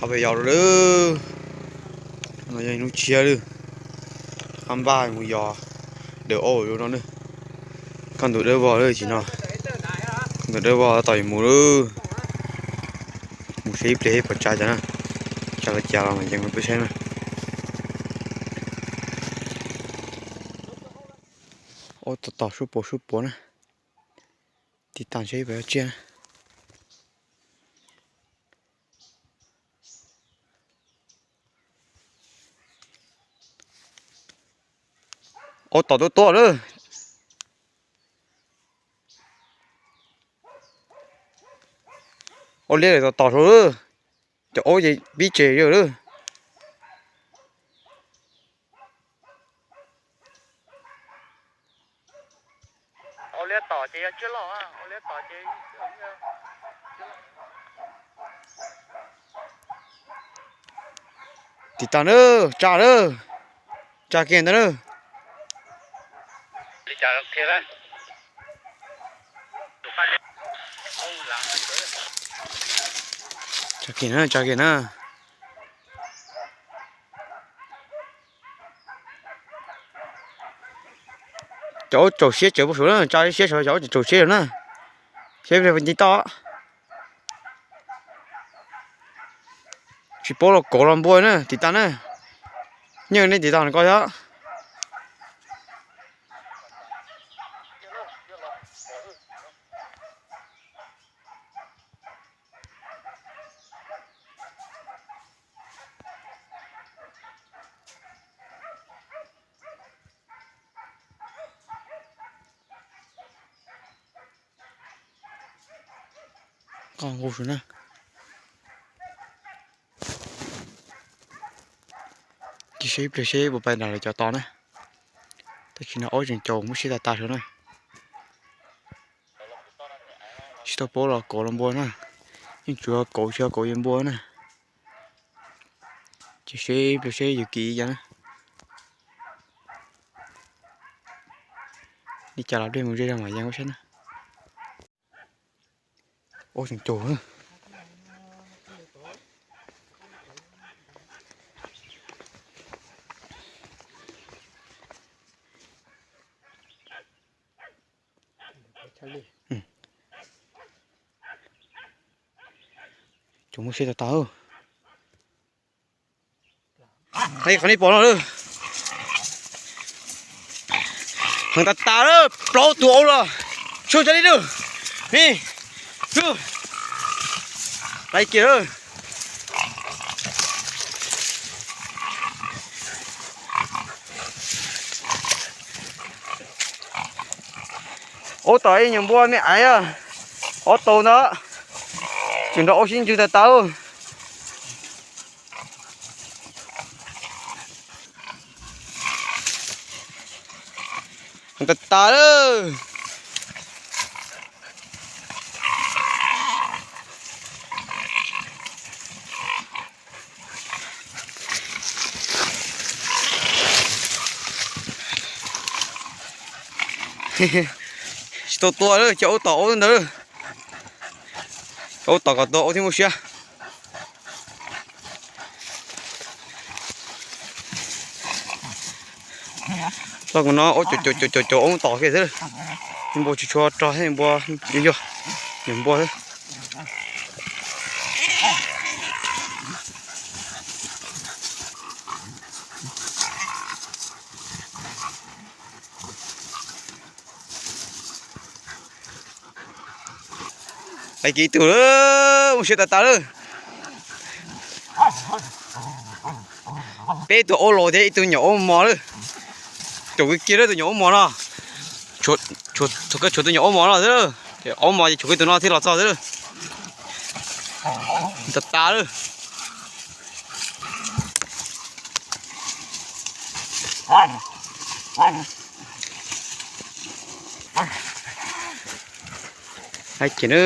Ob peb yos lawm, no yog hnub tshiab lawm, qab npaj mus yos dawm aub no na. Koj ntus dawb vog lawm tsis no, koj ntus dawb vog tos yuav mus lawm. Mus saib ib pliag pom tsa cas na, tsa los cas los mas yees rau peb saib na. Aub tom tom sub puas sub puas na, tiv tas ntshe ib puas yog tsiaj na. Aub tom tuaj tuaj lawm. Aub liab tom tom saud lawm, cov aub ces pib tsem lawm. Tiv tas na, tsa na, tsa kiag ntawd na. Tsa kiag na, tsa kiag na. Cov aub tsaus siab tsawv puag saud na, tsa siab saud cov aub tsaus siab saud na. Saib nti toj. Tsis paub los kauv los npua na, tiv tas na. Nyeej nej tiv tas ko yog. Qoj nqus na. Cia seb ib pliag seb puas pais nram lawv cov tos na. Tab sis no aub tseem caum muab siab tas tas saud na. Tsis tau paub los kauv los npua na. Yeej tsuas kauv tsis yog kauv yog npua na. Cia seb ib pliag seb yus kis cas na. Li cas los dej mus ze zog mam yees ua saib na. Aub tseem caum. Tsuas muaj siab tas tas. Qhov nej pom no lawm, heev tas tas lawm, plaub tus aub los, tsuag tsa li lawm, me, lawm, laiv kiag lawm. Aub tom ib nyuag npua me aiv, aub tau ntawd, tseem nrog aub sib ntsws tas tas. Tas tas lawm. Tsis tau tua lawm, cov aub tom aub ntawd. Aub tom kom tua aub thiaj muaj siab. Txoj no aub caum caum caum caum aub tom kiag xwb. Npua tsis tshua rog thiab, npua yog nyuam npua xwb. Laiv kiag ib tug lawm, muaj siab tas tas lawm. Peb tug aub los thiab ib tug nyuam aub mos lawm. Caum kiag kiag lawm tus nyuam aub mos no. Tshuav, tshuav tus nyuam aub mos no xwb. Aub mos ces tshuav kiag tus no thiaj los txog xwb. Tas tas lawm. Hais kiag na.